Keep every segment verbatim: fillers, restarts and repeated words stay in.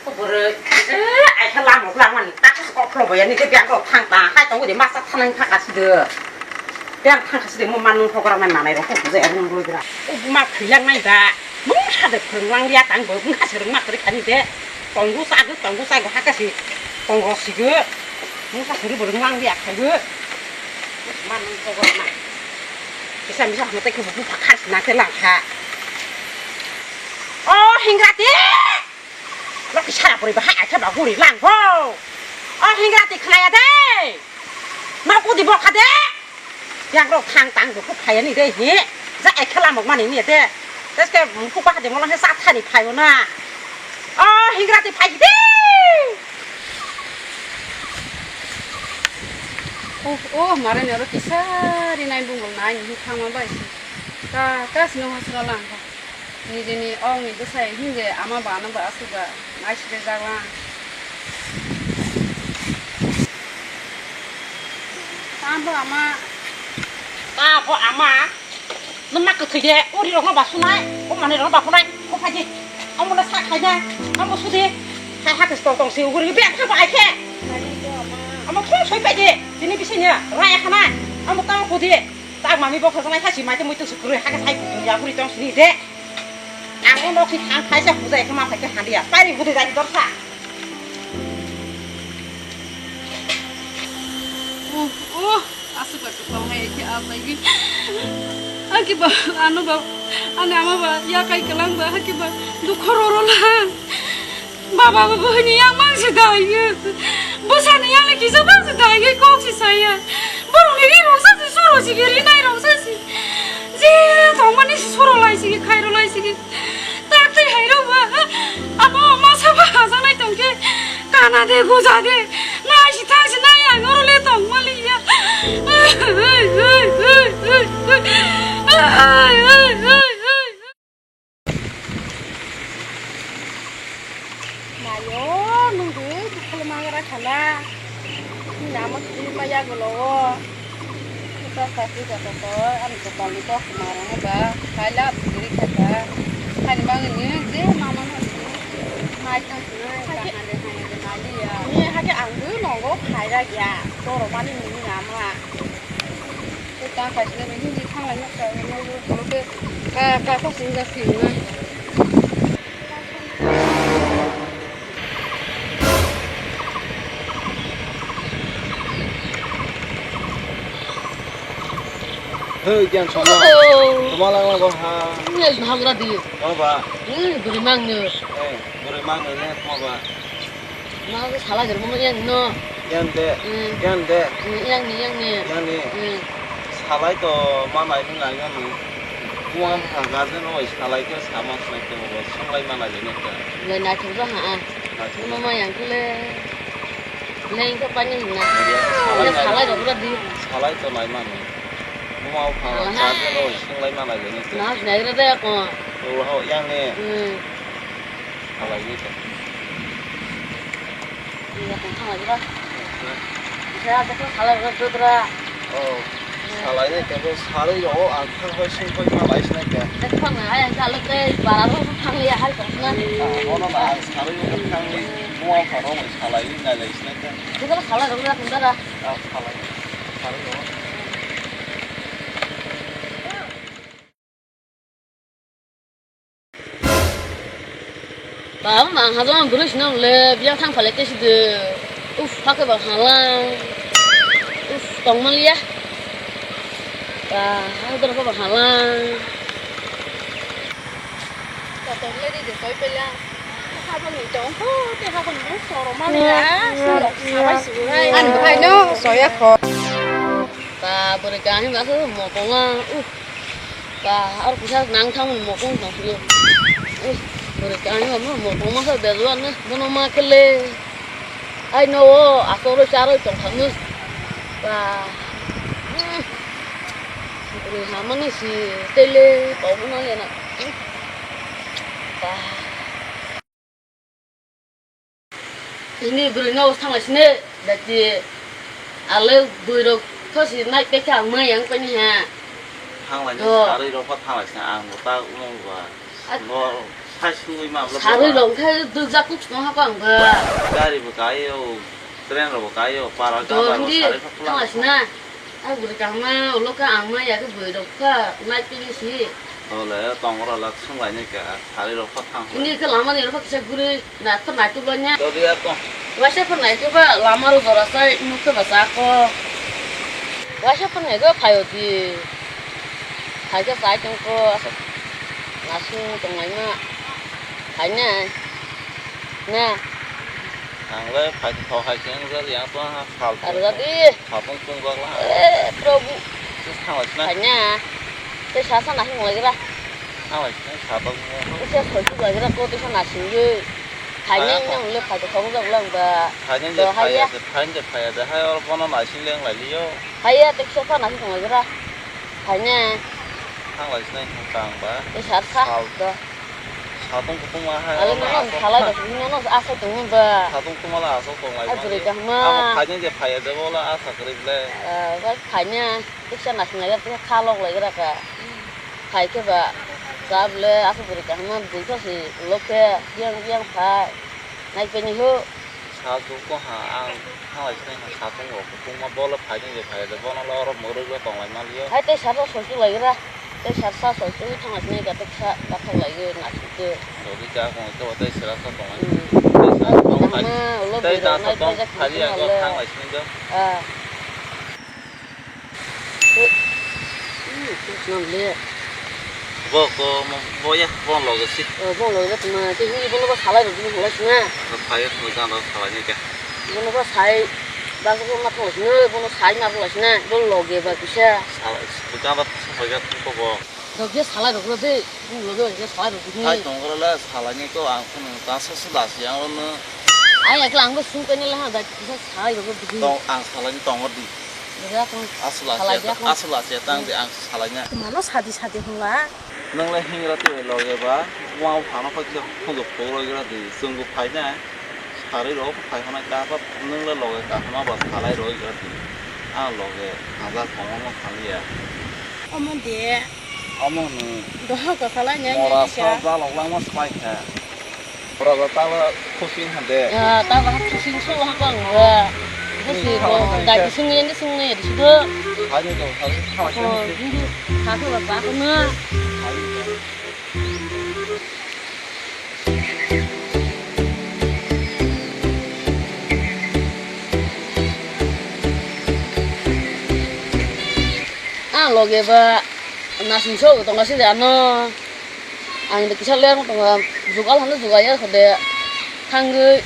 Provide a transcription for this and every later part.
Bwrwi, eh, ai khe lamrok langmani, ta khe kok phro boya ni khe biang rok thang ta, hai tongo de masa thanang thang kasi de. Biang thang kasi de mo manung program nai manai rok kok je rung roi gra. O buma thwilang nai da. Mung sa de phwrwng lang ya tang bo, mung sa rung ma kri khani de. Tongo sa de, tongo sa go ha kasi. Tongo si go. Mung sa suri bo rung lang ya khai go. Manung program nai. Kisa misa hama tai khe bo buphang khar sina khe lang kha. O hingra de. Rok sara pori bahai aitha ba guri lang ho. O hingra ti khnaya de. Ma pudi bokha de. Yang rok thang tang rok phaya ni de he. Ja ekhe lamok mani ni de. Teske mukhu bahai de molang he sa thani phayo na. O hingra ti phai de. Oh, oh, mare ni oro kisa ri nai bungol nai ni thang ma bai. Ka, ka sino hosra lang. Nijini ongni bwsai hinje ama ba ano ba aswk ba naiside jagla. Tamo ama. Tamo ama. Nwma kwthwi de, uri rokno ba sunai, o manwi rokno ba phunai, ko phaidi. Amo no sa khaina, amo sudi. Khai hakhe tong tong si uguri be kha ba ai khe. Amo thung soi phaidi. Tini bisini raya khana. Amo tamo kudi. Tak mami bo khosonai kha si mai te mui tu su kwrwi hakhe sai kutung ya buri tong sini de. Ang o nok si thang khai se hujai khe ma phai khe handia. Pari hudi jani dorsa. Oh, oh, aswk aswk tong hai khe apaigwi. Aki ba, ano ba, ani ama ba, ya kai kelang ba, aki ba, dukho roro lang. Baba bo bohini yang mang se dai. Bwsani yang le kisa mang se dai, kok se saya. Borok ni ri rok sa se, soro se, ri nai rok sa se. Je tongmani se soro lai se, khai ro lai se. Tak twi hai rok ba. Amo masa ba hajaknai tong khe. Kana de, goja de. Nai si thang si nai ang oro le tong mali ya. Mayo, nung de, bukul mangra khala. Nama sini maya golo. Kita sasi kata to, ani to tali to kemana ba, kala bukiri kata. Hani bang ini je mama no sini. Mai tang sini, hake hande hande mali ya. Ni hake ang bu nongo khaira ya. Toro mani ni nama. Tang khaisle ni hindi thanglai noksa, ka, ka, ka, sing ja sing na. Hei, kian songma. Oh. Tuma lang lang ha. Ni hagra di. Tuma ba. Hmm, buri mang ni. Eh, buri mang ni ne, tuma ba. Ma ke salai jer mo yang no. Yang de. Hmm. Yang de. Hmm, yang ni, yang ni. Yang ni. Hmm. Salai to ma nai ni nai yang ni. Buang ha garden oi salai ke sama sai ke mo songlai ma nai ni ka. Lai na thung ha. Na thung. Ma ma yang kule. Leng ke pani na. Salai na. Salai ro pura di. Salai to nai ma ni. Buang ha garden oi songlai ma nai ni ka. Na nai re de ko. Oh, yang ni. Hmm. Salai ni ka. Iya, tong thang lagi, Bang. Saya ada tuh salah udah tuh, Bra. Oh, salai ni ka, salai yo, ang thang hoi sing hoi ma lai sinai ka. Tong na, ayang salai teh, bara tuh thang liya hai tong na. Ah, ono na, ang salai yo thang li, mua pharo mai salai ni nai lai sinai ka. Kita salah udah tuh, Bra. Ah, salai. Salai yo. Baba, ma ang hajong bwrwi sino le biya thang phale kesi de. Uf, hake ba halang. Uf, tong maliya. Ba, ha dor ko ba halang. Kotor le di de koi pela. Habang ni tong ko, te habang ni soro maliya. Soro sabai sugai. An bai no soya kho. Ba, bwrwi kaham ba khe mo tonga. Uf. Ba, ar kisa nang thang mo kong tong sio. Ui, bwrwi kani mo mo kong ma sa beluan na, bono ma kele. Ai no, asoro charoi tong thang nus. Ba, hmm. Bwrwi hamani si tele, tong na le na. Ba. Ini bwrwi no thang lai sini, dati ale bwrwi rok thosi nai pekha ang mai yang pani ha. Thang lai ni sarwi rok pha thang lai sini ang bo ta ung ba. At- No. Hai sui ma bla Sarui bla. Rong khe dukjak kuk song ha kong ba. Gari bo kai o, train rok bo kai o, para ga Dong ba ro di, sarui kha pula. Thang asna. Ai bwrwi kahma, ulo khe ang ma ya khe bwrwi rok kha, nai pili si. Ole tong ro la sung lai ni ka, sarui rok kha thang. Ini khe lama ni rok kha kisa guri, na kha nai tu ba nya. Do dia to. Waisa kha nai tu ba lama ro jora sai, nuk khe ba sa ko. Waisa kha nai go phayo di. Phaikhe chai tongkho, aswk nasu tonglaima. Phainai. Na. Ang le phaikhe thok hai khe wngjak yang tong ha sal. Arjadi. Sal tong tong jak la. E, Prabhu. Sis thang lai sina. Phaina. Tei sa sa nasu lai gra. Thang lai sina sa tong mo. Tei sa soi tu lai gra ko tei sa nasu ye. Phainai. Phai nang le phai thok jak lang ba. Phainai je phaiya, phainai je phaiya de hai or bono nasu leng lai liyo. Haiya, tei kisa phano naising tonglaijak ra. Phaina. Thang lai sinai thang tang ba. Tei sar sa. Sal. Satung kutung ma hai. Ale nono salai da, nono asai tongma ba. Satung kutung ma la asok tong lai. Ai bwrwi kahma. Amo phaina je phaiya de bola asa kwrwi ble. Ah, ba phaina. Tei kisa naising lai, tei kha lok lai gra ka. Phai khe ba. Sa ble asa bwrwi kahma, bwrwi kha si lok khe, yang, yang phai. Nai peni ho. Sal tuk ko ha, ang thang lai sinai ha, satung rok kutung ma bolo phai ni je phai de, bono lo oro mwrwk le tong lai ma liyo. Hai tei sar sa soi tuk lai gra, tei sar sa soi tuk thang lai sinai ga tuk sa, ga thang lai ge na sui ke. Dodi ka kong ke tei sera sa tong lai. Hmm. Tei sa tong lai. Kaham ma, ulo tei berok da sa nai tong pajak phai ni kutung ako le. Thang lai sinai do. Ah. Bo ko mo, bo ya, bo loge si. O, bo loge tuma, ke hini bono ba salai rok dini halai sina. Phai ya, mo jang rok salai ni ke. Bono ba sai, ba ko ma thong sina, bono sai ma thong sina, bo loge ba kisa. Salai, bo jang rok salai ya, ko bo. Dok je salai rok de, bo loge ba kisa salai rok dini. Hai tong ro le salai ni ko ang phun ta so so da si ang ro no. Ai, ekla ang bo sung pe ni la ha, da kisa salai rok dini. Tong, ang salai ni tong ro di. Aswk lachiya, aswk lachiya tang di ang salaina. Mano sadi sadi hwnla. Nwng le hingra twi loge ba, wng phano koi khe khunjuk phuru roi gra di, chwng bo phaina, sarwi rok phai hwnai da ba, nwng le loge kahama ba salai roi gra di, ang loge hajak tongma thangya. Omo de. Omo ni. Doha ko salai nya mora nya sa jalok langma swbai kha. Ora ba tala khusing hande. Ya, tala khusing so ha bang ba. Khusing ko dai khusing ni ni sung ni di do. Ani do, ani khusing. Oh, hindu. Ka ko ba ko na. Ah, loge ba nasing so tong asi ano. Ang de kisa leng tongo, jugal hano jugaya kho de, thangwi,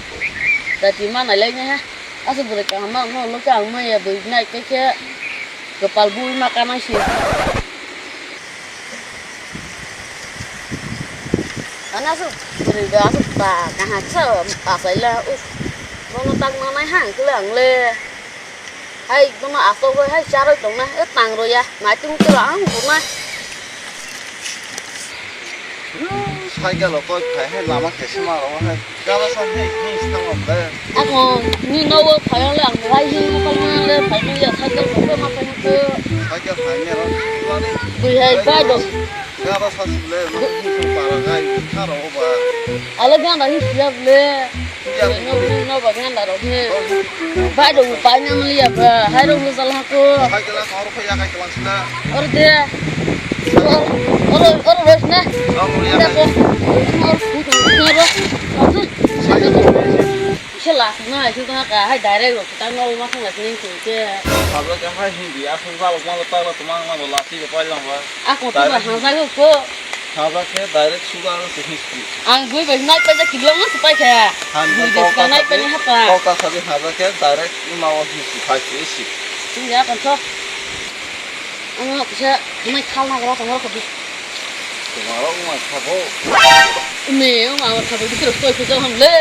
jati ma nai lai nai ha. Aswk bwrwi kaham ma wngma ulo khe ang maya bwrwi nai khe khe, kwpal bui ma kanai se. Ano aswk bwrwi ba aswk ba kaham kisa achai la, uff, bono tak manai ha ang khe le ang le. Hai, bono aswk bai hai charwi tongnai, e tang rw ya, naitung twi ang hwnai. Cycle rok koi phai hai lama khe sima rw hai. Gala sa hai, hai sitang rok le. Ako, ni nogo phai le ang rai hi, phai ma le, phai ma ya, cycle rok ma phai ma ko. Cycle phai ne rw, tuani. Bui hai, bai do. Gaba sa sile, no, para gai, karo ba. Ala gana hi siya bole. Siya. No, no, ba gana ro he. Bai do, bai na mali ya ba. Hai ro, sal ha ko. Hai kala, karo pa ya kai kala sila. Or de. Or, or, or, or, na. Or, ya. Ko. Or, ku, ku, na ro. Sai. Kisa last na, kisa ka, hai direct ro, kita nol ma thang last ni ke. Sabla ka hai hindi, asal balok ma ta la tumang ma last ni pa lang ba. Ako tu ba hang sa ko. Haba khe direct sugar se history. Ang bui bai nai pa ja kibla ma se pai kha. Han bui de ka nai pa ni hapa. Kok ta sabi haba khe direct ima o history phai se isi. Tung ya kan to. Ang kisa mai khal na gra tong ko. Tumaro mai kha bo. Me o ma kha bo dikro koi koi jal ham le.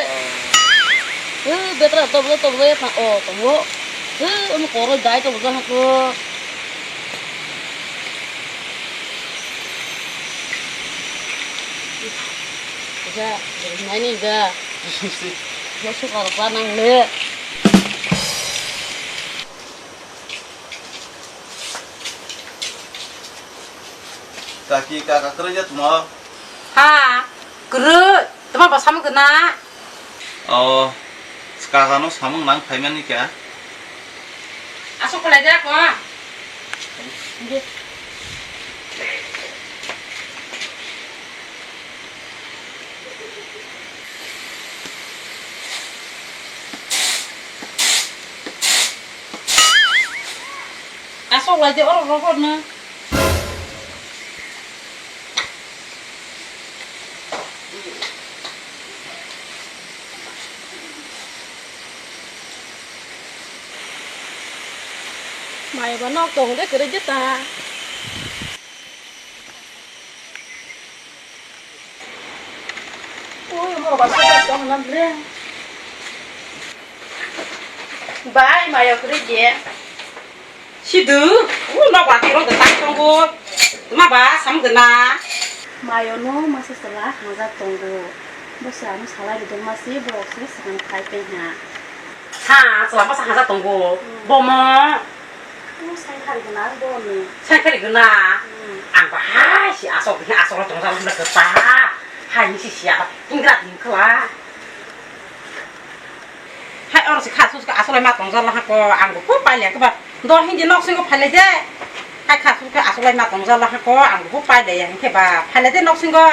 Eh, betra to bo to bo ya pa o to bo. Eh, um koro dai to bo ha ko. Kisa, nai ni ga. Kisa sukar pa nang le. Kaki kaka kerja tuma. Ha. Rw, tama ba samung gana. O, kaka no samung nang phaimani kya? Asok kolai de ko. Asok lai de oro rohor no. Mai ba nok tong de kwrwi de ta. Ui, mo ba sa tong na bre. Bai, mai kwrwi de. Sidu, u nok lati rok de tak tongo. Ma ba, sam de na. Mayo no masa sala hangja tongo. Bosa ano salai ridong masi borok se sakang khai teng ha. Ha, sala masa hangja tongo. Hmm. Bomo. U sai khari gana bo ni. Sai khari gana. Hmm. Ang ba hai si asok ni asok rok tong jalo na kata. Hai ni si sia ba. Hingra ding kala. Hai, oro se kha, suska asolai ma tongjak laha ko, ang bo kho pailai khe ba. Do hindi nok singo phailai de. Hai kha, suska asolai ma tongjak laha ko, ang bo kho pailai ya, hinkhe ba phailai de nok singo.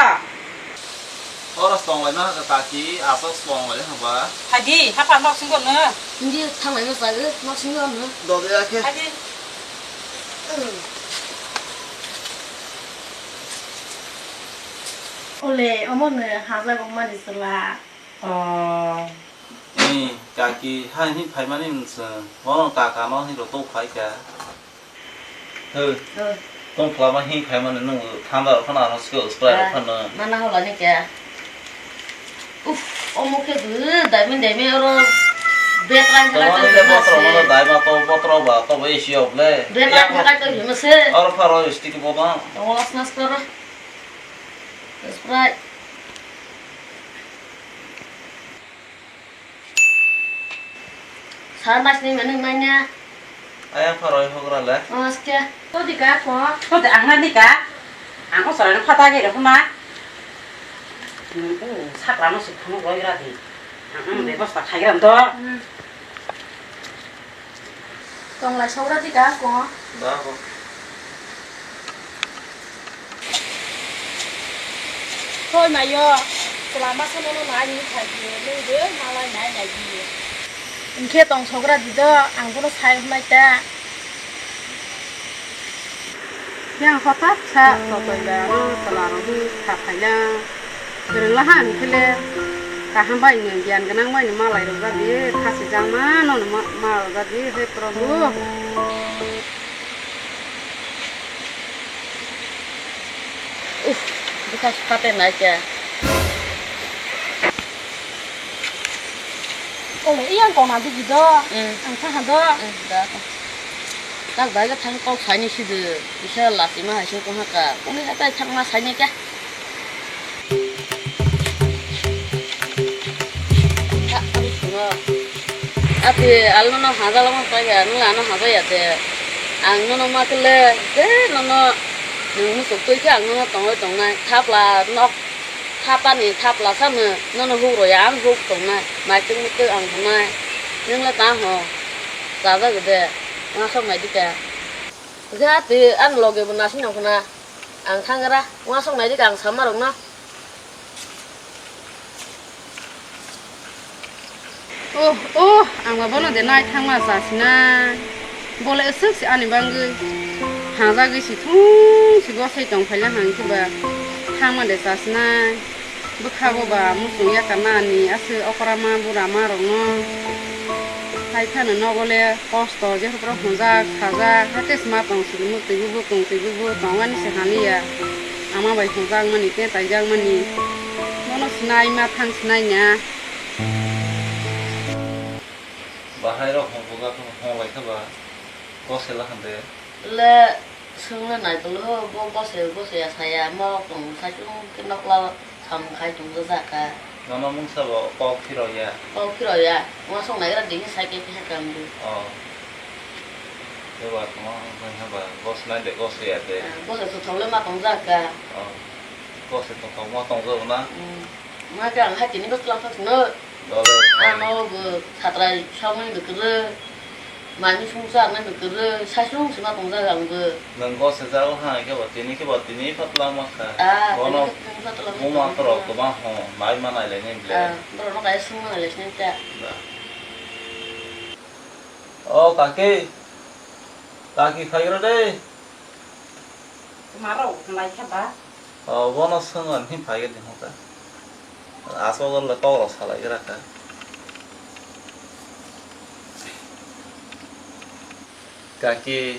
Oro tonglai ma kaki, asok tonglai ha ba. Hai di, hapa nok singo no. Hindi thanglai ma sa, nok singo no. Do de ya khe. Hai di. Ole, omo no haja gong mani sala. Oh. Ni, kaki, ha, hi phaimani nwswng. Bono kaka no hi rw tok phai kha. Hw. Hw. Tong phlama hi phaimani nwng thanda rw phano ano skill spray rw phano. Mana hola ni kya? Uf, omo khe bw daimani daimani oro betrai hakai tong hima se. Tomani le botro mano daima to botro ba to bo A C o ble. Betrai hakai tong hima se. Oro pharo stick bo ba. Tongo snas koro. Spray. Sa mas ni mani manya. Aya pharo hogra le. Namaste. To di ka ko. To de ang na di ka. Ang ko sara pha ta ge ro ma. Sakla no suk phano roi ra di. Ang bebosta khai gram do. Tonglai sogra di ka ko. Da ko. Hoi mayo, chwla masa nono nai hinwi phai di, nwng de malai nai nai di. Hinkhe tong sogra di do, ang bono sai hwnai ta. Yang hothat sa, totoi ba ano chwla rok hi kha phaila. Kwrwnglaha hwnkhe le kaham bai no giyan gwnang bai no malai rwjak di, khasijakma no no ma-, malai rwjak di, he Prabhu. Uff, bwkha sukha te nai khe. Ole, iyang kona digi do. Mm. Ang thaha do. Mm, da. Tak bai ga thang kok saini sidi. Isa lati ma hai se ko haka. Kuni hatai thang ma saini khe. Ati, al nono haja lama kaya, nula ano haja ya de. Ang nono ma kele, de nono, nung musuk tui khe ang nono tongoi tongnai. Thapla nok, thapani thapla samo, nono huk roya, ang huk tongnai. Maitung mutung ang tongnai. Nung le ta ho, chaja gede, ngasok nai dika. Jati, ang loge bo nasi nong khna. Ang thangra, uasuk nai di kang sama rok no. Oh, oh, ang ba bono de nai thangma sa sina. Bole aswk se ani bangwi. Hajagwi si thung si gosai tong phaila hang khe ba. Thangma de sa sina. Bwkhago ba muchung yakarna ani aswk okrama burama rokno. Hai phano nogo le kosto, jephru hunjak, khajak, hate sma tong sidi muktwi bubu, tongtwi bubu, tongani se haliya. Ama bai hunjakmani, tei taijakmani. Bono sinai ma thang sinai nya. Bahai rok hong bujak hong lai kha ba, kosela hande. Le swngna nai tonglo, bo bose, bose ya saya, mo kung saichung ke nokla samung khai tong jak kha. Nono mungsa bo kok phiro ya. Kok phiro ya, uasuk nai gra ding sai ke khe kam di. Oh. Beba tongma wng kha ba, bose nai de, bose ya de. Ah, bose su thole ma tong jak kha. Oh. Bo se tong tong ma tong jago na. Hmm. Ma khe ang hai tini bwsla thok sino. Dole. Ano bo satrai sawnai bo kwrwi. Mani sung charnai bo kwrwi. Saichung sima tong jago ang bo. Nwng go se jago ha khe bo tini khe bo tini phatla ma kha. Ah, bono tini khe tini phatla ma buma kha. Borok kwbang ho nai ma nai lai nai ble. Ah, borok no kaya sung ma nai lai sinai ta. Da. O kaki. Kaki phai ro de. Tuma rok lai kha ba? O, bono swngmani phai di hwnka. Aswk le kok rok salai gra kha. Kaki,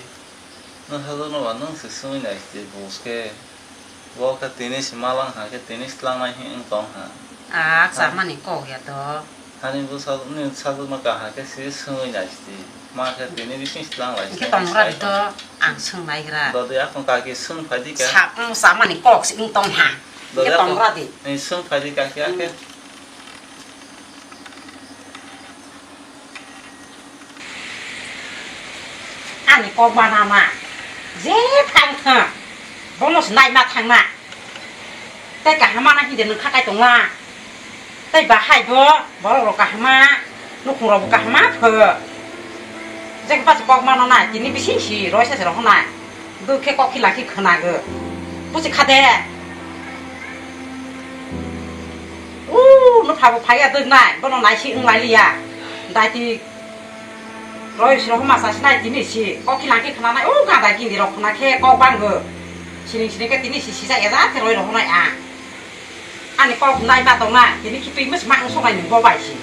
nwng sajwk no ba nwng se swngwi nai se bus khe. Bo khe tini se malang ha khe tini se tlangnai hwn tong ha. A, chamani kok ya to. Hani bwsajwk ni sajwk no kaham khe se swngwi nai sidi. Ma khe tini bising se tlang lai. Hwnkhe tong gra di to, ang swng nai gra. Dodi akon kaki swng phai di kha. Sa, um, chamani kok se wng tong ha. Hwnkhe tong gra di. Ni swng phai di kaki akhe. Ani kok mana ma. Je thang thang. Bono se nai ma thang na. Tei kaham mana hinde nwng kha kai tong la. Tei bahai bo, borok rok kaham ma, nukhung rok bo kaham ma pho. Jeng pas kok mano na, tini bising si, roi sa se rok na. Duk khe kok khila khe khwnago. Busi kha de. U, no phabo phaiya duk nai, bono nai si wng lai liya. Dai ti Roi siro homa sa sinai tini si, kok khilang khe khwnanai, o gada gindi rok khwna khe kok bango. Sining sining khe tini si sijak ya jat khe roi rok honai ang. Ani kok nai ma tong na, tini khi twi mws ma ang sonai nung bo bai si.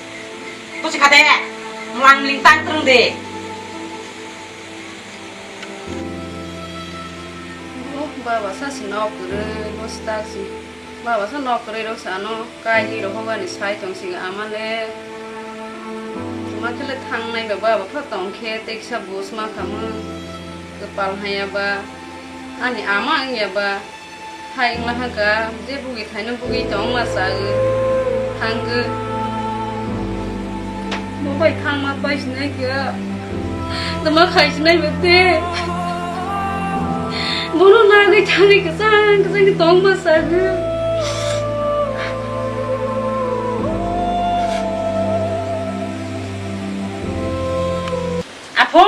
Busi kha de, mlang mling tang twrwng de. Bo baba sa si nok kwrwi, bo si tak si. Baba sa nok kwrwi rok sa ano, kai hi rok hogani sai tong si ama le. Tuma khe le thangnai ba baba pha tong khe tei kisa bus ma kha mung. Kwpal haya ba, ani ama wng ya ba. Hai wngla haka, je bugwi thaino bugwi tong ma sa o. Thang o. Bo bai thangma pai sinai khe, tama khai sinai bo te. Bono nagwi thangwi kwchang kwchang khe tong ma sadi. Apho!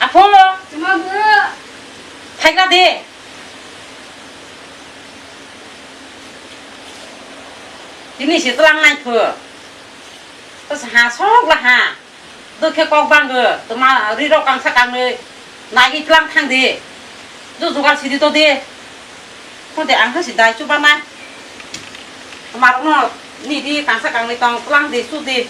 Apho! Tama bo! Thaigra de. Tini se tlang nai pho. To sa ha sok la ha. Do khe kok bang go. Toma ri rok kangsa kangni nai tlang thang de. Do jugal sidi to de. Ko de ang khe si dai chu ba nai. Toma rok no ni di kangsa kangni tong tlang de su de.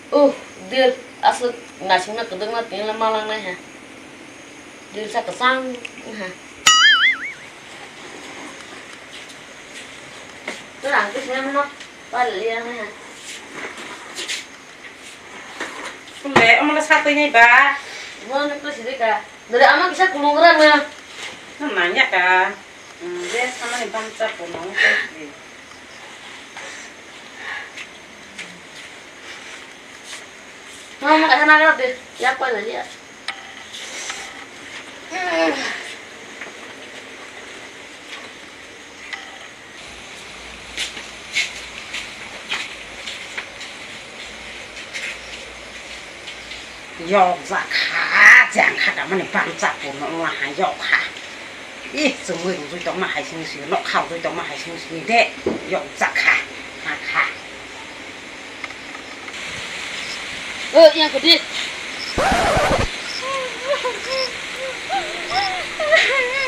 Uh, dil, aswk naisingma kwdwkma tini le malang nai ha. Dil sa kwchang wng ha. Twrang khe sinai mano, pali liya nai ha. Kule, omo le sa twi nai ba? Bo ni to sidi ka. Dore ama kisa kulung gra na. Nang ya ka. Hmm, je samani bangsa po nang ko. Mama, kaya naga de, ya koi na ya. Yok jak kha, jang kha, tamani bangsa po no wngla ha yok kha. Ih, chumui rwjui tongma hai sini sini, nok kha rwjui tongma hai sini sini de, yok jak kha, ha kha. O, yang kudi.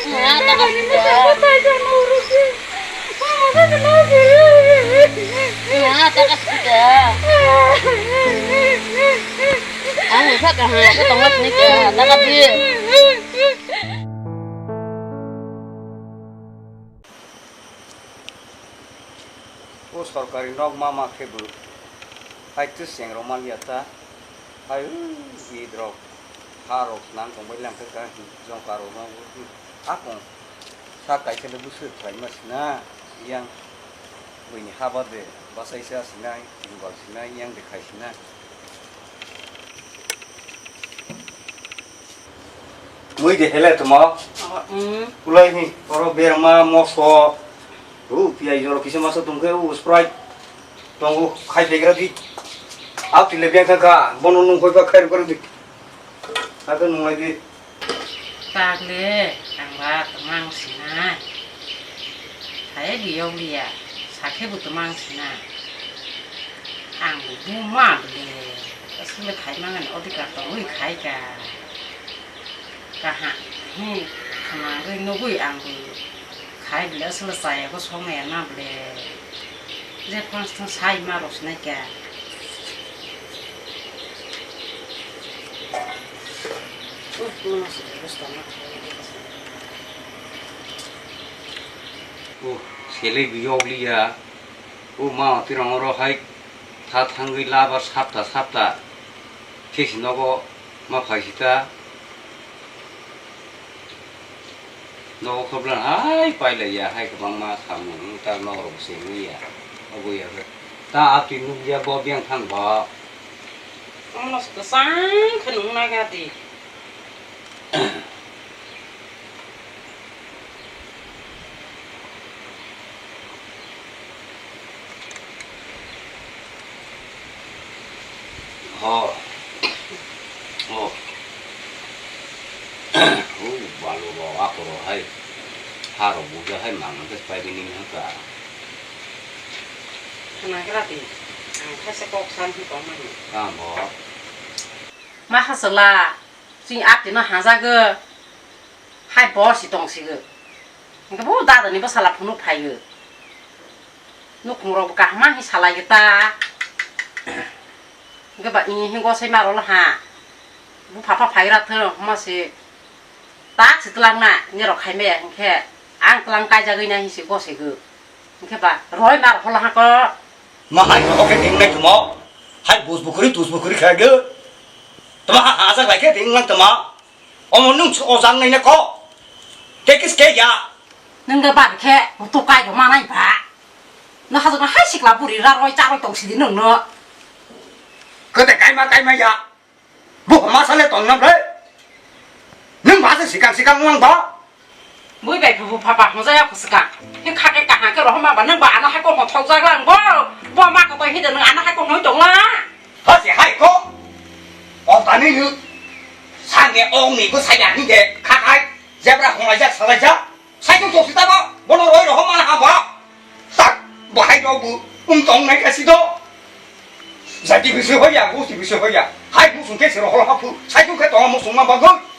Ya, takas kita. Ya, takas kita. Ang sa ka ha, ka tong ni ka, takas di. O sorkari nok ma ma khe bo hai twi seng rok man ya ta, hai ui id rok ha rok nang tong bai lang khe ka jongka rok no akung sa kaisa le bwswk khlai ma sina yang buini ha ba de bachai sa sinai jugal sinai yang de khai sinai. Mui de hele tuma. Oh, mm. Kulai ni, oro berma, moso. U, piyai joro kisa masa tungke, u, Sprite. Tongu, khai pegra di. Au tile biang kha, bono nung koi ba khai rukar di. Ake nung lai di. Tagle, ang ba tamang sinai. Hai biyong liya, sakhe bu tamang sinai. Ang bu ma bile, asle khai mangan odikar tongwi khai ka. Kaha, he, khna gwi nugwi ang gwi khai bile aswla chaya bo song ya na bile. Je phang thang sai ma rw sinai kya. Uh, mano se bwskango. Oh, sele bi yog liya. Oh, ma tirang oro hai tha thangwi laba sapta sapta. Khe si nogo ma phai si ta. Nogo khoblan hai pailaiya, hai kwbangma samung wng ta, nogo rok se wngya. Obo ya khe. Ta atwi nukya bo biyang thang bo. Omono se kwchang khe nung naga di. Ho. Ho. O balu rok, ako rok hai. Ha rok buja hai mangna khe pai bini wngkha. Khna gra di. Ang khaisa kok san hi tong mani. Tamo. Ma ha sala. Chini atwi no hajago. Hai bor si tong sigo. Hingke bo dada ni bwsala phunuk phaigo. Nukhung rok bo kaham ma hi salai ta. Hingke ba i hingo sai ma rolo ha. Bu pha pha phai ra thung ma se. Tak si tlang na ni rok khai me hingke. Ang tlang kai jagoi na hi si go sigo. Hingke ba roi ma rok hola ha ko. Ma hai ko ke ding nai tumo. Hai bus bukuri tus bukuri khai go. Tama ha ha sa lai ke ding lang tama. Omo nung chu ojang nai na ko. Ke kis ke ya. Nung da bar khe, tu kai do manai ba. Na ha jona hai sikla buri ra roi cha roi tong sidi nung no. Ko te kai ma kai ma ya. Bu ma sa le tong nam le. Nung ba se sikang sikang uang ba. Bui bai bu pha ba hong ja ya ko sikang. Ni kha ke kaha ke rohma ba nung ba ana hai ko hong thok ja lang bo. Bo ma ko to hi de nung ana hai ko hong tong la. Ha se hai ko. O ta ni ni. Sa nge ong ni bu sa ya ni de kha kai. Jebra hong lai ja sa lai ja. Sai tu to si ta ba. Bo no roi rohma na ha ba. Tak bahai rok bo wng tong nai kha si do. Jati bisi hoya, gusti bisi hoya. Hai musung ke sero hol hapu. Sai tu ke tong musung ma bagoi.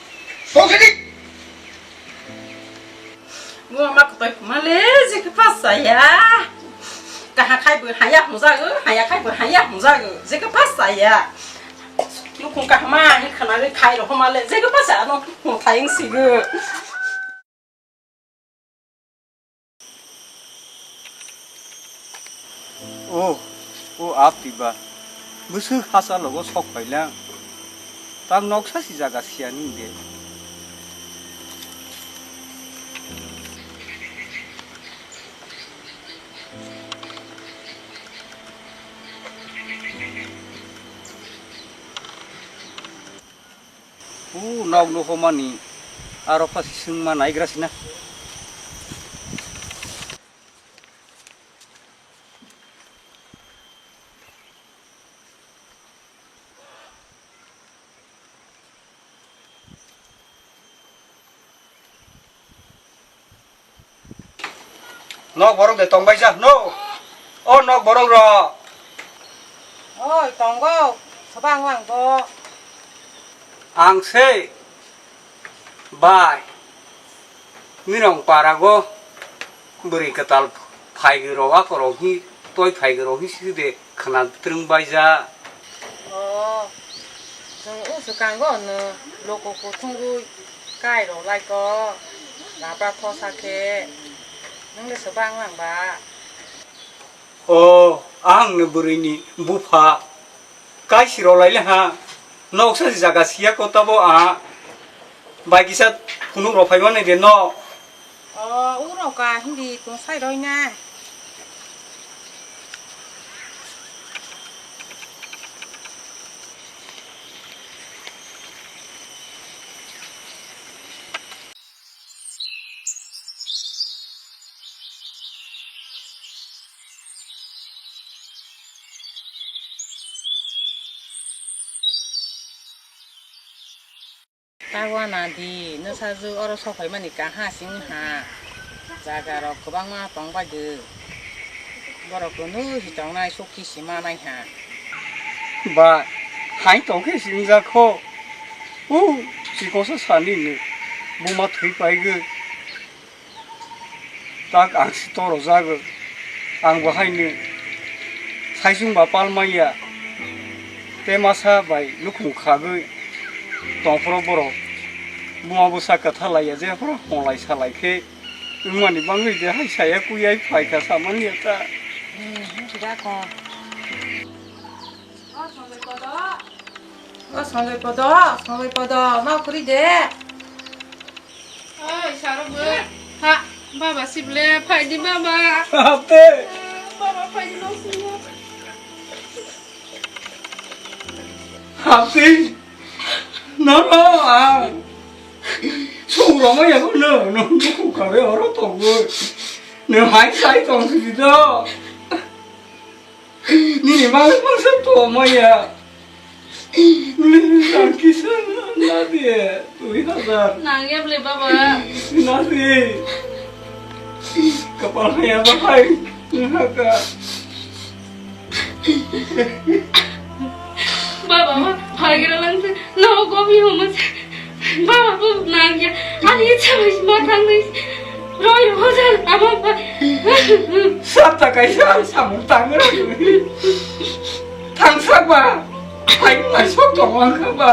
Tong sini. Mo ma ko toi ma le je ke pas ya. Kaha khai bo haya hung ja go, haya khai bo haya hung ja go. Je ke pas ya. Nukhung kaham ma ni khana le khai ro ma le je ke pas ya no hung thai wng si go. O, o apti ba, bwswk hachalogo sok pailang, tang noksa si jaga siya ni de. O nok nuhomani aro pha sisingma naigra sina. Nok borok de tongbaijak no? O nok borok rok. Oi, tongo. Soba ang lang bo. Ang se bai. Nirong parago bwrwi kwtal phaigwi rok akorok hi toi phaigwi rok hi side khwna twrwng baija. O, chwng o swkango no loko kuthungwi kai rok lai ko labra thosa khe nwng le swbang lang ba. O, ang ni bwrwi ni bupha. Kaisi rw lai le ha. Noksa si jaga siya ko tabo a. Bai kisa phunuk rw phai mani de no. O, uro ka hindi tong sai roi na. Tawana di, nwsajwk oro sokphaimani kaha sing ha. Jaga rok kwbangma tong bai di. Borok kunu si tongnai, sukhi si manai ha. Ba, hai tong khe si wngjak kho. U, chikosa sani ni buma thwi paigwi. Tak ang si toro jagwi, ang bo haino saichung ba pal manya, tei masa bai nukhung khagwi tongphuru borok buma bwsa kwtha laiya, jephuru hwnlai salai khe wngmani bangwi de hai saya kuyai phaikha samani ta. Hmm, wngkha kho. O Sanjay Podo, o Sanjay Podo, Sanjay Podo, ma khuri de. Oi, saro bo. Ha, baba sible, phaidi baba. Hapte. Baba phaidi no sible. Hapte. No, no, ah. Sura ma ya no, no, no, kare oro to go. No, hai sai tong si do. Nini bagwi mangsa tongmaya. Nini rang kisa na di, dui hazar. Nangya bole baba. Na di. Kapal haya bahai. Haka. Baba ma phagira langsa. No gobi homo. Baba bo nangya. Ani ichha bai ma thangnai. Roi roja ama ba. Sab ta kaisa samung tangra. Thangsa ba. Ai mai sok tong ang kha ba.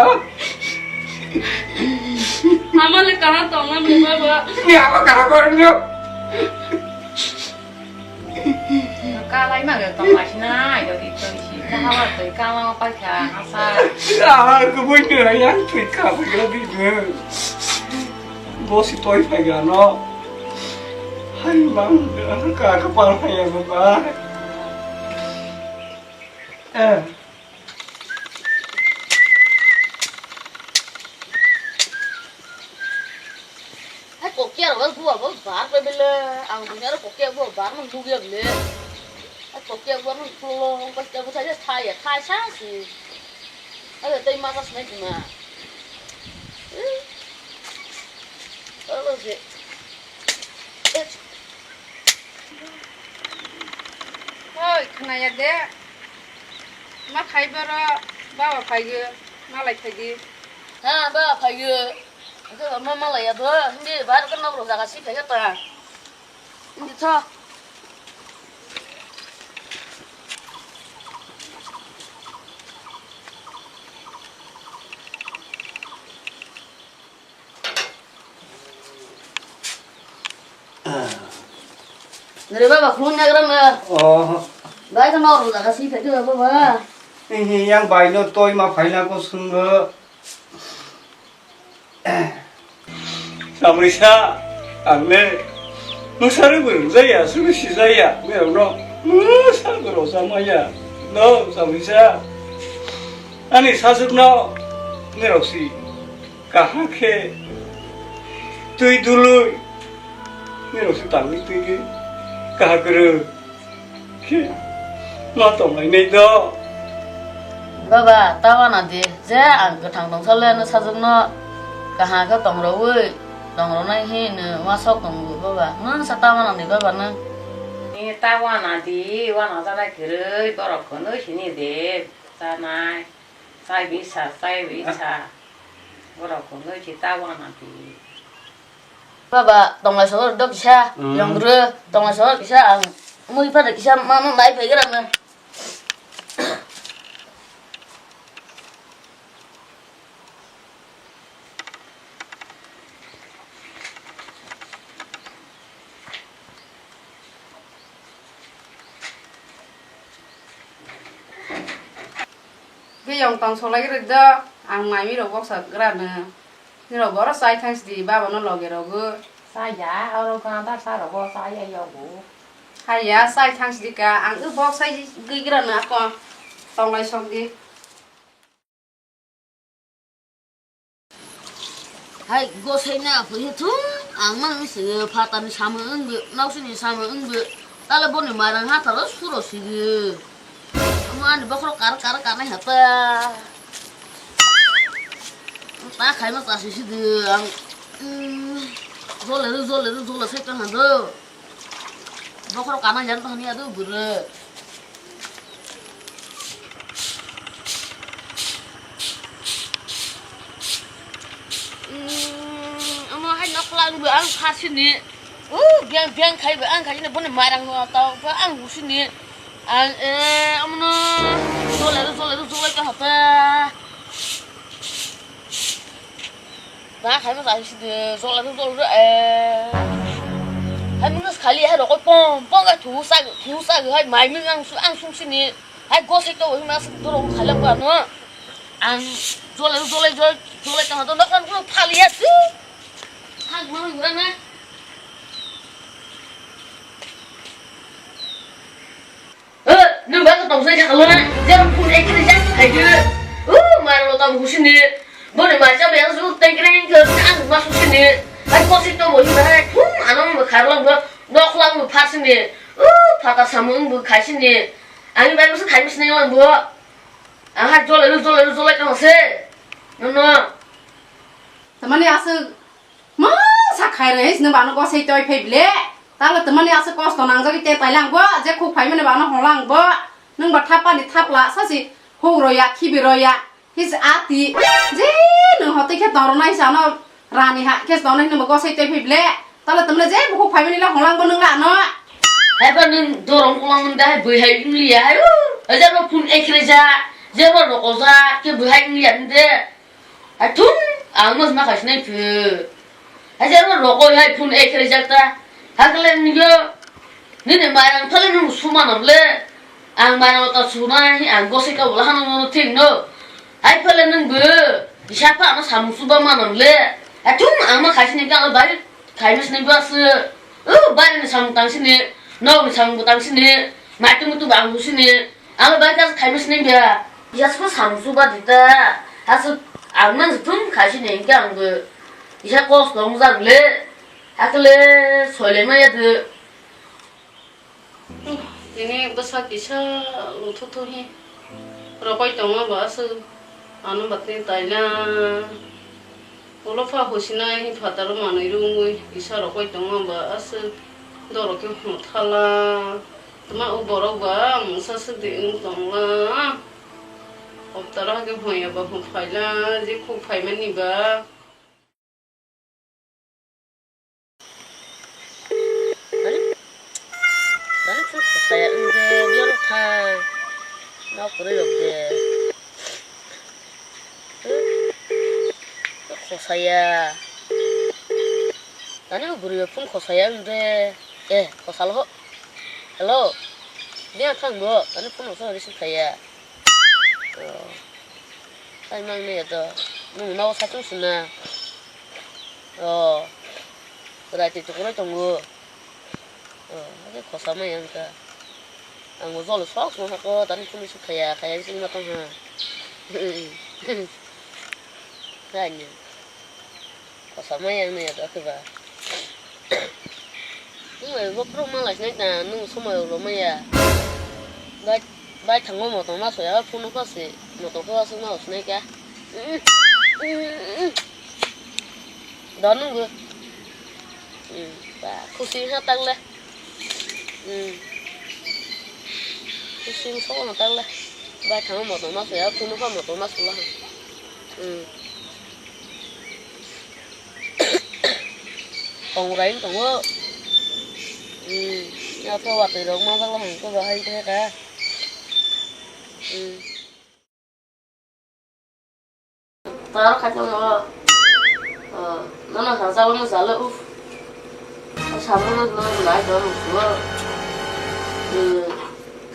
Ama le kaha tong na me baba. Ni ama kaha kor nyo. Kalai ma ge tong lai sinai, do di tong si, kaha ba twi kala ma pai kha, asa. Ah, kubui ni yang twi ka, bui di ne. Bo si toi pai ga no. Hai mang, ka ka pal pai ya ba. Eh. Hai kokya ro bua bo bar pe bele, ang dunia ro kokya bua bar mang lugya bele. Hai kokya bua mang polo kokya bua saja thai ya thai sa si. Hai tei ma kas nai ma. Alo se. Hoi, khna ya de. Ma khai boro, baba phaiyo, malai phaidi. Ha, baba phaiyo. Ake ba ma malai ya do, hindi bar kan nok rok jaga si phaiyo ta. Hindi tho. Nere baba, khulum nyagra na. Oh. Bai ka nor jaga si phai baba. Ini yang bai no toi ma phai na ko sung. Samrisa, ang le musari burung jaya, suru si jaya, merok no musari burung sama ya. No, samrisa. Ani sajwk no merok si. Kaham khe twi dului, nirok se tangwi twi khe kaham kwrwi khe ma tonglainai do. Baba, ta wana di, je ang kwthang tongsa le nwsajwkno kaham khe tongrogwi, tongronai hinwi uansuk tongo baba. Nwng sa ta wana di baba nwng. Ni ta wana di, wana janai kwrwi borok hwnwi sini de chanai. Chai bisa, chai bisa. Borok kongoi si ta wana di. Baba, tonglai sogor do kisa, mm, yongdru, tonglai sogor kisa, ang mui pada kisa, ma, ma, mai paigra na. Biyong tong solai rwk do, ang mai mi rok boksa gra no. Nirok boro chai thang sidi, baba no loge rogo. Chaya, oro ganda sa rogo, chaya yogo. Haya, chai thang sidi ka, ang o bok sai gwi gra no ako. Tong lai sok di. Hai, gosai na phi thung, ang mang se phatani samung wngbi, nausini samung wngbi, tale boni mairang hatharo suro sigi. Omo ani bokhorok kar kar kanai hata. Ta khaima ta sisi de ang. Jole ru, jole ru, jole sai ta hando. Bokhoro kana jan ta hania do bure. Omo hai noklang bo ang phasini. O beng beng khai bo ang khaini boni marang no ta ang husini. Ang, eh, omono jole ru, jole ru, jole ta hapa. Na khai ma sai si de, jol la jol la, eh. Hai mun khali hai rokoi pom pom ga thu sa, thu sa hai mai mun ang su, ang sung sini. Hai go se to ma su to ro khala ba no. Ang jol la jol la jol, jol la ta to nok kan ko phali ya tu. Hai ma mun na. Eh, nwng ba tong sai kha lo na. Jero phun ekre jak khai de. Uh, mar lo tam husini. Boni ma cha be su teng kreng ke ang ma husini. Hai ko si to mo hi ba hai. Thum ano mo khar lo bo. Nok lang bo phar sini. Uh, phata samung bo khai sini. Ani bai bo khai sini lang bo. Aha jole jole jole to se. No no. Tamani aswk Masa khairwi hwnwi bano gosai toi phai bile. Talo twmani aswk kosto nangjagwi te taila ang bo, je khuk phaimani bano hola ang bo. Nwng ba thapani thapla sasi huk roya, khibi roya, his ati. Je nwng hotwi khe tong rwnai sa ano rani ha khe tong nai nwng bo gosai toi phai bile. Talo twmani je bukhuk phaimani le hola ang bo nwng la ano. Hai ba nwng dorong kulang nwng dai bwihai wng liya hai. Hajar ba phun ekre ja, je ba roko ja, ke bwihai wng liya nwng de. Athum, ang mas ma khasinai phu. Hajar ma rokoi hai phun ekre jakta. Hakle nigyo. Nini mairang thale nung suma namle. Ang mairang ta sunai, ang gosai ka bola hanu no thing no. Hai phale nung bu. Isa pa ano samung suba ma namle. Athum, ang ma khasinai ka bari khai mas ni bas. U bari ni samung tang sini. No ni samung tang sini. Maitu mutu ba ang bu sini. Ang bai kha khaima sinai bia. Isa sbo samsu ba dita. Hasu ang nang thum khai sinai hingke ang bo. Isa kos tong jak le. Hakle soile maya de. Tini bwsa kisa luthu thu hi. Rokoi tongo ba asu. Ano batni taina. Ulo pha husinai hi phataro manwi rwngwi kisa rokoi tongo ba aswk dorok khe hwn thala. Tma o borok ba mungsa swk de wng tongla. Hoptaro hakhe hwn ya ba hwn phaila je khuk phaimani ba. Ani, ani phone khosaya wngde, biyano thang. Nok kwrwi rok de. Khosaya. Ani bo bwrwi phone khosaya wngde. Eh, khosalo ho. Hello. Biyano thang bo. Ani phone rok receive khaya. Oh. Tai mang ne to. Nung no sa chung sina. Oh. Rai ti tukurai tongo. Oh, ake khosa mai ang ka. Ang bo jolo sok song hako tani phone receive khaya khaya sini ma tong ha. Kanya. Kosa maya wngya da khe ba. Nwng bai bo borok ma lai sinai ta, nwng somoi rw maya. Bai, bai thangma motom ma soya, phone no kha se, motom khe aswk ma sinai kha. Da nwng bo. Ba, khusi ha tak le. Hmm. Sing song no tak le. Bai thangma motom ma soya, phone no kha motom ma sula. Hmm. Kong rai tongo. Hmm. Ya to watwi rok ma bala hang ko bahai khe ka. Hmm. Taro khaitamo. Nono sajalo no jalo uf. Sabrono no nai don uf.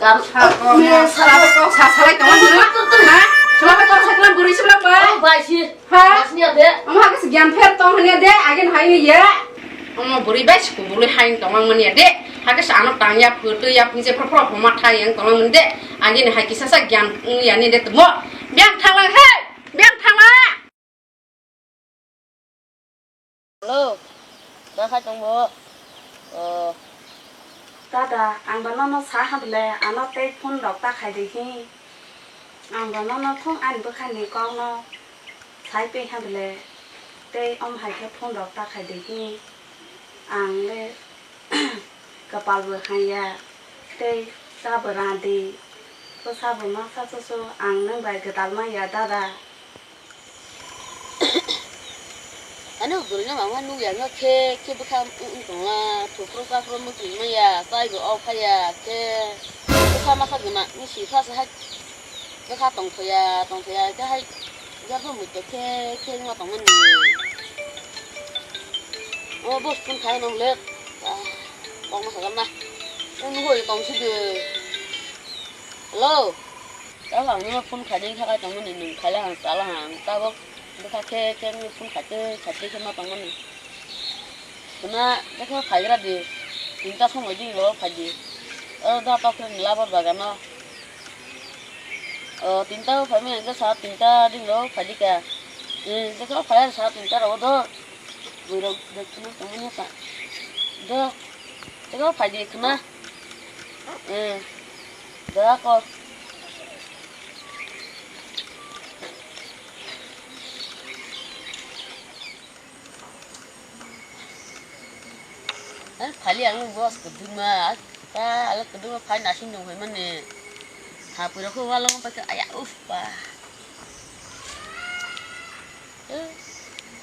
Kam sa ko sa ko sa salai tong ha. Sula ko sa klam buri sula ba. Bai si. Ha? Asni ade. Ama ka gyan pher tong hanya de agen hai ni ye. Omo bwrwi bai se kubului hai wng tongmani ya de. Hakhe se ano tang ya, phu twi ya, phung se phro phro homa thai wng tongmani de. Ani ni hai kisa sa gyan wng ya ni de tmo. Biyang thangla he, biyang thangla. Hello, ma khai tong bo? Oh. Dada, ang ba nono sa ha bole, ano tei phone rok ta khai de hi. Ang ba nono thung ani bwkha ni kok no. Sai pe ha bele tei om hai khe phone rok ta khai de hi. Ang le kapal bo haya tei cha bo randi. Bwsa bo ma sa so so ang nwng bai gwdal ma ya dada. Ano bwrwi no mama nukya no khe khe bwkha wng tongla, thuphru chaphru mwtwi maya, taibo o phaiya khe bwkha masa gwnang ni si pha se hai bwkha tongthokya tongthokya khe hai jarbo mwtwi khe khe wngma tongmani. O bo phone khai nang le, ah, kok ma sajak na. Nung hoi tong si de. Hello. Tamo ang nino phone khaidi khakai tongmani, nwng khaila ang chala ang tabok bwkha khe khe nini phone khaite khaite khe ma tongmani. Khwna bwkha phaigra di, tinta somoi dini rw phaidi. O da tok khe ni labar bagano. O tinta o phaimani hwnkhe sa tinta dini rw phaidi kha. Bwkha phaiya sa tinta rw do. Bwrok de khwna tongmani ta. Do. Tei o phaidi khwna. Eh, da ko. Ai, phali ang boss kwdwma, ta ala kwdwma phai nasing dong hai mani. Ha pura ko wala mo pa aya uf pa. Eh,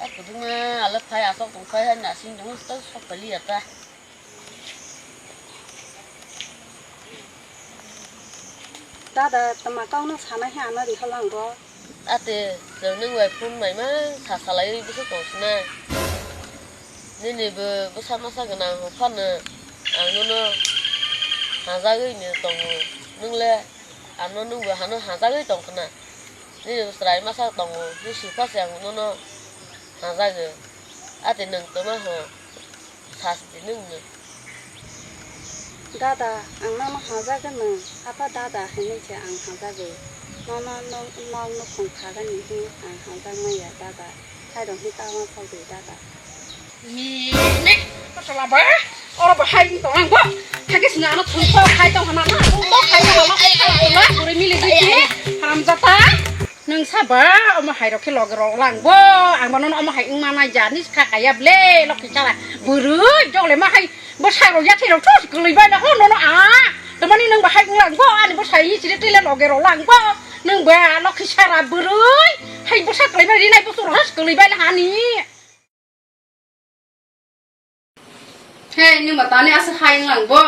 ai kwdwma ala phai asok tong phai nasing dong ta sok pali ya ta. Dada, tama kau no sana he ano ri halang bo. Ate, chwng nwng bai phone bai ma sa salai wi bwswk tong sina. Nini bo bwsa masa gwnang hwn phano ang nono hajagwi ni tongo. Nwng le ano nwng bo hano hajagwi tong khna. Nini bo chwrai masa tongo, ni sipha se ang nono hajago. Ate nwng tongma hwn. Sasti nwng no. Dada, ang nono hajagano. Apa dada hinwi se ang hajago. Nono nok nok nukhung khagani hi ang hajak maya dada. Hai rok hi ta uansuk di dada. Ni, ni, pasala ba. Oro ba hai tong ang bo. Thake sini ano thung to hai tong hana na. Thung to hai tong hana. Pura mili di ki. Haram jata. Nwng saba, omo hai rok khe loge rok lang bo, ang bo nono omo hai wng manai ja, ni kha kaya ble, lokhi chara, bwrwi jok le ma hai, bo sai rok yathai rok thos kwlwi bai na ho nono a, tamani nwng bo hai wng lang bo, ani bo sai hi chiri twi le loge rok lang bo, nwng ba lokhi chara bwrwi, hai bo sa kwlwi bai rinai bo chwrwng has kwlwi bai na hani. He, nwng ba tani aswk hai wng lang bo?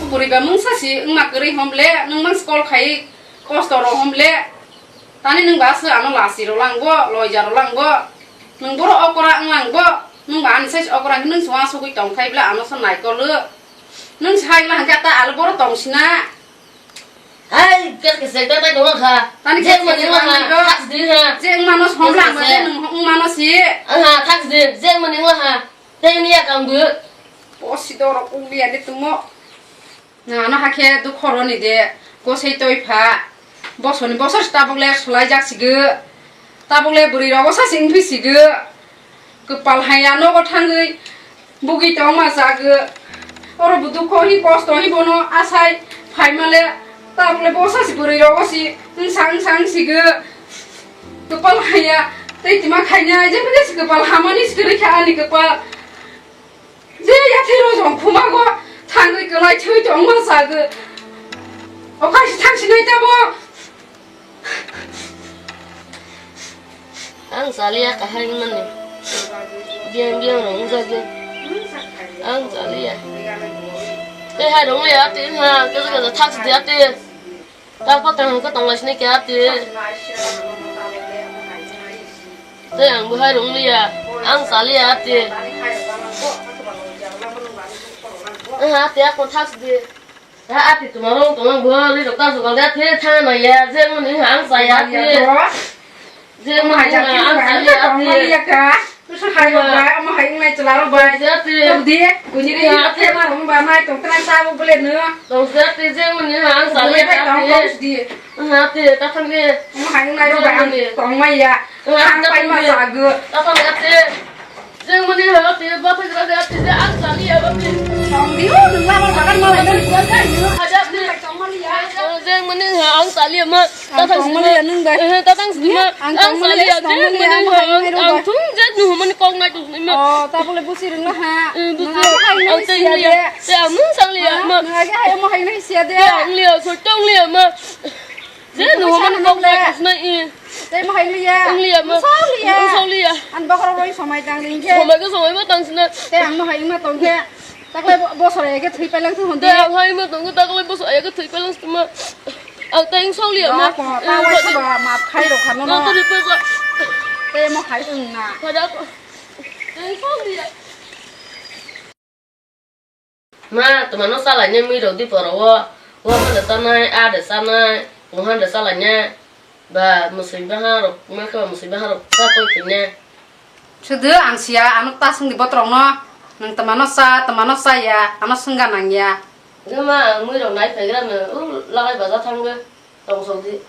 O bwrwi ba mungsa si wngma kwrwi hom le, nwng mang skol khai kosto rw hom le. Tani nwng ba aswk ano lasi rw lang bo, loija rw lang bo. Nwng boro okora wng lang bo. Nwng ba ani size okora hwnkhe nwng se uansugwi tong thai bla ano se naikol o. Nwng se hai wng lang hwnkhe ta alo boro tong sina. Hai, kes kes sekta tai tongma kha. Tani je kes mani kes ma ha, sekta thak sidi ha. Je wng mano somla ma je nwng wng mano si. Aha, thak sidi, je mani ma ha. Tei ni ya kang bu. O si doro kung bi ani tumo. Na no hakhe du khoro ni de. Ko sei toi pha. Bosoni bosor tabuk le sulai jak sigo. Tabuk le bwrwi rogo sa sing phi sigo. Kwpal haya nogo thangwi bugui tongma jago. Oro bo dukho hi kosto hi bono asai phaima le tabuk le bosa si bwrwi rogo si wngsa wngsa wngsigo. Kwpal haya tei tima khaina je phege si kwpal hamani si kwrwi kha ani kwpal. Je yathai rojong khumago thangwi kwlai thwi tongma jago. Okai si thang sinai tabo. Ang chaliya kahai mani. Biang biang rong jage. Ang chaliya. Te hai rong le ate ha, kaja kaja thak de ate. Ta pa tang ko tong lai sini ke ate. Te ang bu hai rong liya. Ang chaliya ate. Ha ate ako thak de. Ha ati tuma rong tuma bo ri rok ta sugal ya the tha na ya je mani ha ang sa ya the. Je mani ha ang sa ya the. Hai rok bai, omo hai nai chwla rok bai. Ja the. Tong di, kuni ri ha the ma rong ba mai tong tran sa bo bole no. Tong ja the je mani ha ang sa ya the. Ha the ta thang de. Omo hai nai rok bai tong mai ya. Ang pai ma sa go. Ta thang ya the. Jeng mani ha te ba thai ra te te ang sali ya ba te. Tong di o nung la ma bagan ma lai nung. Hajar te. Jeng mani ha ang sali ma. Ang tongmani ya nwng bai. Eh, tatang sini ma. Ang tongmani ya, tongmani ya, ang hai hai rok bai. Ang thung je nuhumani kok nai tus nima. Oh, tabole busi rwngno ha. Eh, busi. Nwng ang hai ang nai tei siya de. Te ang nwng sang liya ma. Nwng age hai mo hai nai siya de. Te ang liya, so tong liya ma. Je nuhumani kok nai tus nai. Te mo hai liya. Ang liya ma. Ang sang liya. Ang sang liya. An bakro roi somai tang ring je. Somai ko somai ma tang sina. Te ang mo hai ma tong je. Taklai bo-, bosor age thwi pailang thung hon de. Te ang hai ma tong je, taklai bosor age thwi pailang sima. Ang teng sok liya ma. Ba ko, ta wai ba map khai rok khano no. Tei mo khai wng na. Pada ko. Teng sok liya. Ma, tuma no salai ne mui rok di poro wo. Wo ma de sanai, a de sanai, kuhan de salai ne. Ba, musui baha rok, ma khe ba musui baha rok, ta koi kine. Sudu ang siya, ano ta sung di botrok no. Nang tuma no sa, tuma no sa ya, ano sungga nang ya. Gama, ang mui rok nai phaigra no, u lagai baja thangbe, tong sok di.